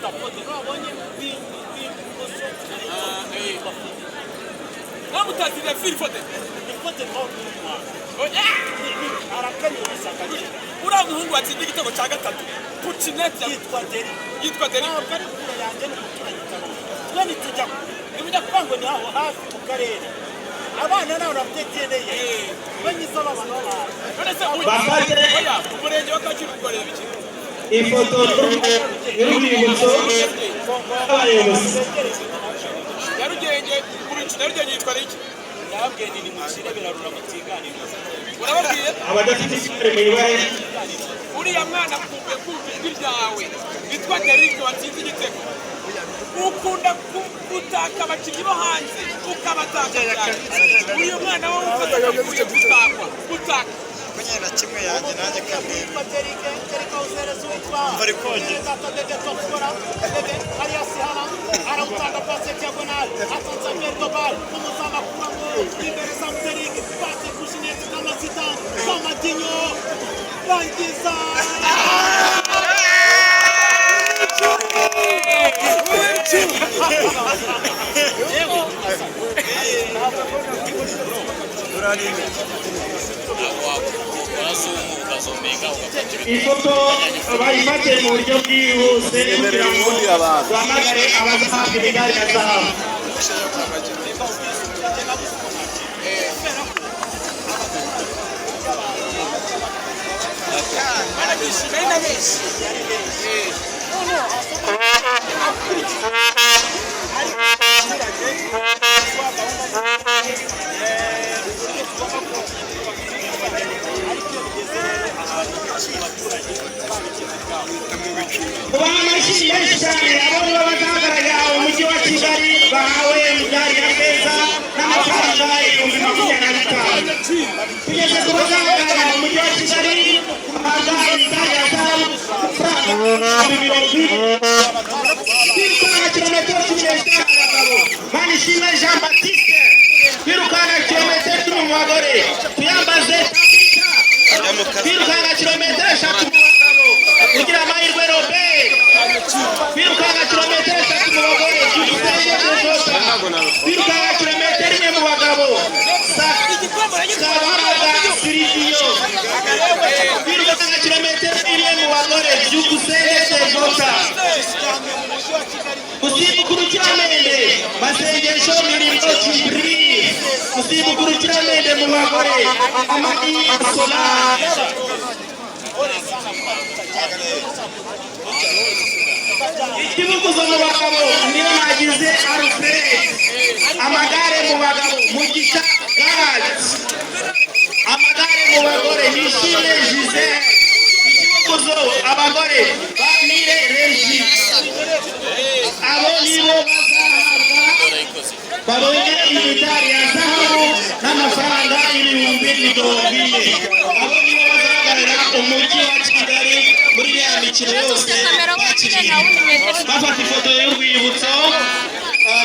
Yitwa Foden. Wabonye rw'ibumoso yitwa Foden. Bamutaziriye Phil Foden. Ni Foden wo mu Rwanda. Arakanyuza akagenda. Uriya muhungu watsinze igitego cya gatatu, Pucineti. Yitwa Derrick. Yitwa Derrick. Ntabwo ari kure yanjye, ni umuturanyi Kanombe. Twe ntitujya kure, ntibujya kuvuga ngo ni aho hafi mu karere. Abana nawe bafite DNA banyiza abana b'abantu. None se Bafate. Oya, umurenge wa Kacyiru ukorera iki? Ifoto y'urwibutso y'abayobozi. Nyarugenge ku bicu, Nyarugenge yitwa iki? Ndababwiye nti nimukire birarura mutiganiriza. Urababwiye. Abadafite isukari muyibahe. Uriya mwana akumbuye kumva ijwi ryawe, witwa Derrick watsinze igitego. Ukunda gutaka abakinnyi bo hanze, ukabataka cyane. Uyu mwana wowe ufata akwiye gutakwa, gutaka. Makumyabiri na kimwe yanjye nanjye kandi. Witwa Derrick, Derrick awuhereza uwitwa Bari kogeza. Data Dede, top scorer Dede alias Haaland, arawutanga passe diagonale, atanze Alberto Ball, umuzamu akuramo imbere za Derrick, passe Kushinetsi kama Zidane, kama Dinho, rangiza. Ifoto bayifate mu buryo bwihuse kugira ngo duhamagare abazahabwa imidari ya zahabu. Barabyishimiye ari na benshi. Kubaha amashyi menshi cyane abo nibo bazahagararira umujyi wa Kigali bahawe imidari ya feza n'amafaranga 25,000. Tugeze ku bazahagararira umujyi wa Kigali bahabwa imidari ya zahabu, amafaranga 40,000. Kwirukanka kilometero 15 abagabo, Manishimwe Jean Baptiste. Kwirukanka kilometero 10 mu bagore, Tuyambaze Tabita. Kwirukanka kilometero 3 mu bagabo, Kugira Amahirwe Robert. Kwirukanka kilometero 3 mu bagore, Byukusenge Joseph. Kwirukanka kilometero 1 mu bagabo, Igikombe Sabaraga Siridiyo. Kwirukanka kilometero 1 mu bagore, Byukusenge Joseph. Gusimbuka urukiramende, Masengesho Mirimo Jibril. Gusimbuka urukiramende mu bagore, Amani Solange. Ikibuguzo mu bagabo, niyo nagize Alfred. Amagare mu bagabo, Mugisha Gad. Amagare mu bagore, Nishime Gisele. Ikibuguzo abagore, Bamire Regi. Abo nibo bazahabwa, babonye imidari ya zahabu n'amafaranga 40,000. Abo nibo bazahagararira umujyi wa Kigali muri iriya mikino yose bakiriye. Bafata ifoto y'urwibutso,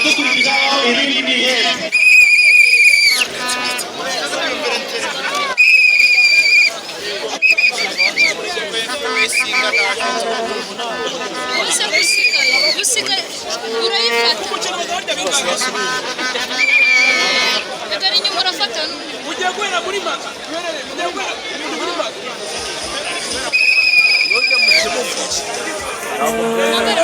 dukurikizaho ibindi bihembo. Ese gusigaye gusigaye urayifata. Umukino bazawurya bingahe? Reka inyuma urafata n'undi. Ugiye guhera muri Maka, ugiye guhera ibintu muri Maka. Magara.